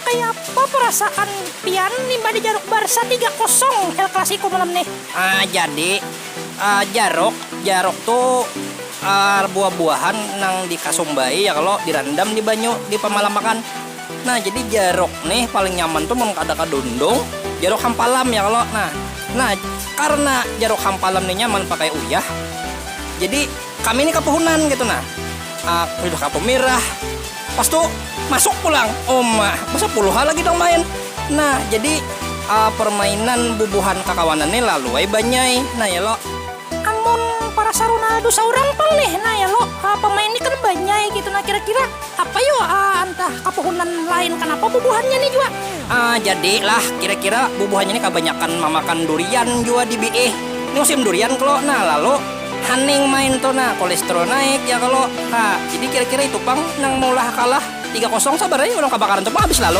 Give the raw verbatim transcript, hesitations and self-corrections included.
Kaya apa perasaan pian nimbali jaruk Barca tiga kosong El Clasico malam nih? Ah, jadi, ah, jaruk, jaruk tu, ah, buah-buahan nang dikasumbai ya kalo, dirandam di banyu di pamalamakan. Nah, jadi jaruk nih paling nyaman tu mun kada kadundung, jaruk hampalam ya kalo. Nah, nah, karena jaruk hampalam nih nyaman pakai uyah, jadi kami ni kapuhunan gitu nah. Ah, sudah kartu mirah. Pas tu masuk pulang. Uma, masa puluh lagi dong main. Nah, jadi ah, permainan bubuhan kakawanan ni lalu ai banyai. Nah, ya lo. Amun parasa Ronaldo saurang pang nih, nah ya lo, ah, pemain ni kan banyai gitu. Nah, kira-kira apa yo, ah, antah kapuhunan lain, kenapa bubuhannya nih jua? Ah, jadi lah, kira-kira bubuhannya ni kabanyakan mamakan durian jua di B I. Ini musim durian kalo, nah lalu haning main tuh nah, kolesterol naik ya kalo. Nah, jadi kira-kira itu pang nang maulah kalah tiga kosong, sabar aja, urang kabakaran tuh pang habis lalu.